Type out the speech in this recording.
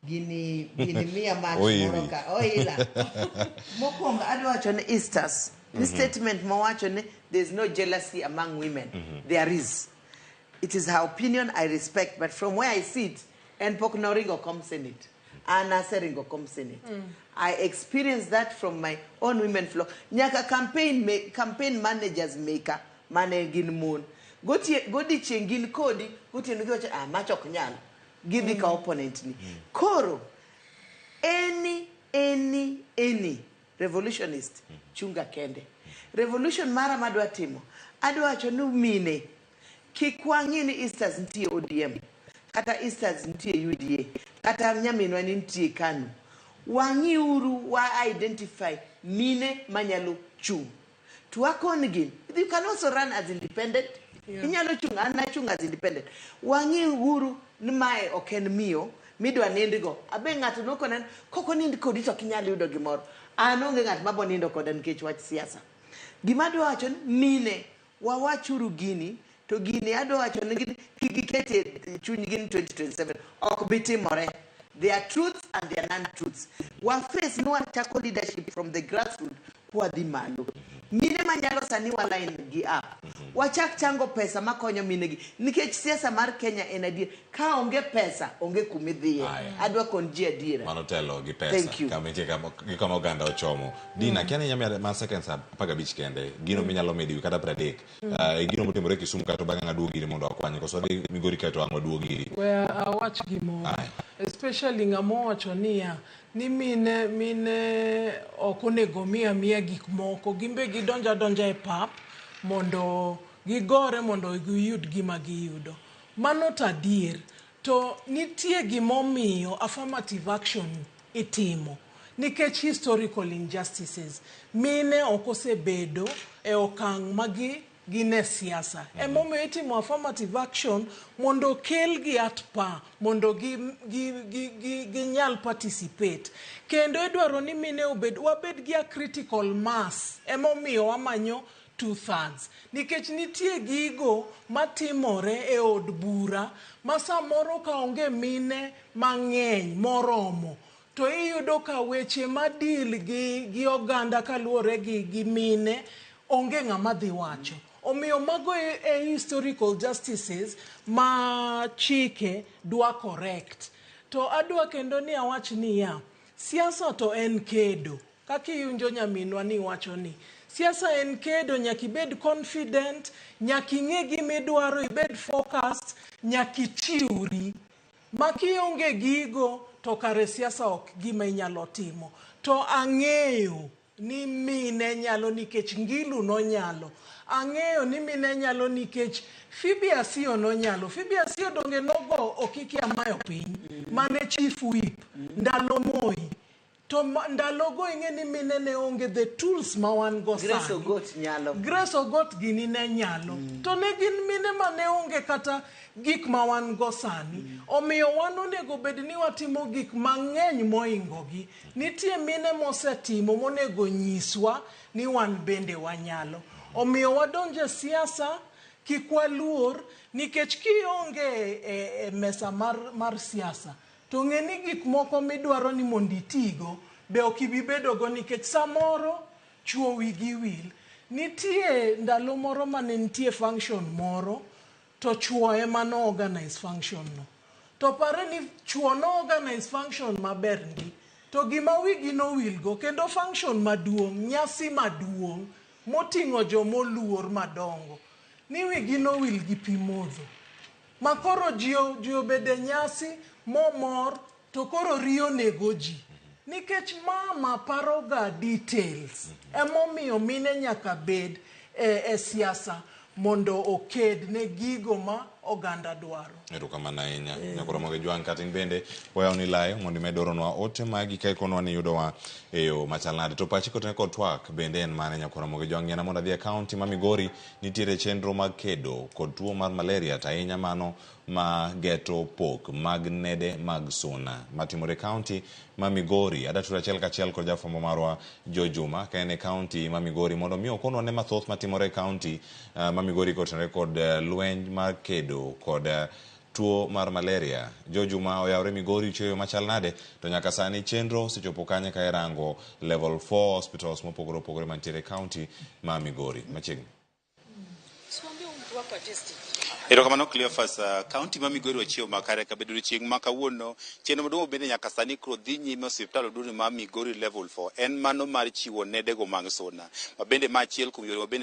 Gini gini miya mach Oili. moro ka oila. Mokwongo adwa wacho ni Easters, ni statement mowacho ni there is no jealousy among women. There is. It is her opinion I respect, but from where I sit, en pok noringo kom Senate. An aseringo kom Senate. I experienced that from my own women floor. Nyaka campaign, campaign managers meka mane gin mon. Godiechieng' gin kodi, gotieno giwacho, ah, mach ok nyal. Gidhi ka opponent ni. Koro, any revolutionist chunga kende. Revolution mara madwa timo, adwa wacho ni mine, kik wang'i ni Easters nitie ODM, kata Easters nitie UDA, kata nyaminwa ni nitie KANU. Wang'iuru wa identify mine manyalo chung'. To wakon gi, you can also run as independent. Inyalo chung', an nachung' as independent. Wang'iuru ni mae ok en miyo midwa nindgo. Abe ng'ato nokona ni kok onind kodi to ok inyal yudo gimoro. An onge ng'at mabo nindo koda nikech wach siasa. Gima adwa wacho ni mine wawachuru gini to gini adwa wacho ni kik gikete chunygi ni 2027 ok bi timore. There are truths and there are non-truths. Wa face ni wachako leadership from the grassroots kwadhi malo. Mine manyalo sani wa line gi up. Wachak chango pesa makonyo mine gi. Nikech siasa mar Kenya en adier. Ka onge pesa, onge kumidhiye. Aya. Adwa kon ji adiera. Mano telo gi pesa. Thank you. Kama nitie gi kama oganda ochomo. Dina, kia ni inyalo miya seconds 15 kende. Gino minyalo medo kata 30. E gino motimore Kisumu kato bang'e ang' iri mondo akwanye. Koso wadhi Migori kae to ang' waduog iri. We awach gimoro. Aya. Especially ng'ama owacho niya, ni mine ok onego mi amiya gik moko. Gin be gidonjo adonja e pap mondo gigore mondo giyud gima giyudo. Mano to adier. To nitie gimomiyo affirmative action itimo. Nikech historical injustices. Mine ok osebedo e okang' ma gin e siasa. Emomiyo itimo affirmative action mondo okelgi at par, mondo ginyal participate. Kendo idwaro ni mine obed, wabed gi a critical mass. Emomiyo wamanyo 2/3. Nikech nitie gigo matimore e od bura ma samoro ka onge mine mang'eny moromo, to iyudo ka weche ma deal gi oganda kaluwore gi mine onge ng'ama dhi wacho. Omiyo mago e historical justices ma chike dwa correct. To adwa kendo ni awach niya, siasa to en kedo. Kaka iwinjo nyaminwa ni wacho ni siasa en kedo, nyaka ibed confident, nyaka ing'e gima idwaro, ibed focused, nyaka ichiwri. Ma kionge gigo to kare siasa ok gima inyalo timo. To ang'eyo ni mine nyalo nikech Ngilu nonyalo. Ang'eyo ni mine nyalo nikech Phoebe Asiyo nonyalo. Phoebe Asiyo donge nogo Okiki Amayo piny mane chief whip ndalo Moi. To ndalogo ing'e ni mine ne onge the tools ma wan go Grace sani. Ogot nyalo. Grace Ogot gini ne nyalo. To ne gin mine ma ne onge kata gik ma wan go sani. Omiyo wan onego bed ni watimo gik mang'eny moingo gi. Nitie mine mosetimo monego nyiswa ni wan bende wanyalo. Omiyo wadonjo e siasa, kik waluor, nikech kionge e mesa mar siasa, to ng'e ni gik moko midwaro ni mondo itigo be ok ibi bedogo nikech samoro chuo wigi wil. Nitie ndalo moro mane nitie function moro to chuo ema no organize function no. To pare ni chuo no organize function maber ndi. To gima wigi nowilgo kendo function maduong', nyasi maduong' moting'o jomoluor madongo ni wigi nowil gi pi modho. Ma koro ji obedo e nyasi momor to koro riyo nego ji. Nikech mama paroga details. Emomiyo mine nyaka bed e siasa mondo oked ne gigo ma oganda dwaro. Erokamano ahinya. Nyakoro Moge Jwang' kata in bende wayawoni layo mondo imed oronwa ote magi ka ikonwa ni yudowa e yo machal nade. To pachi kotenore kod twak bende en mane Nyakoro Moge Jwang'? Yiena mondo adhi e kaunti ma Migori nitiere chenro mag kedo kod tuo mar malaria to ahinya mano ma geto pok mag nede mag suna matimore e kaunti ma Migori. Adwa tudore achiel kachiel kod jafwambo marwa Joe Juma ka en e kaunti ma Migori mondo mi okonwa ne mathoth matimore e kaunti ma Migori kotenore kod lweny mar kedo kod tuo mar malaria. Jo juma oyawre Migori ochiewo machal nade to nyaka sani chenro osechopo kanye ka irango level 4 hospitals mopogore opogore mantiere e county ma Migori machiegni. Erokamano Cleophas, kaunti ma Migori wachiewo makare kabedo odiochieng' ma kawuono. Chenro maduong' bende nyaka sani koro dhi nyime osiptal oduong' ma Migori Level 4 en mano mar chiwo nedego mag suna. Ma bende ma achiel kuom yore ma bende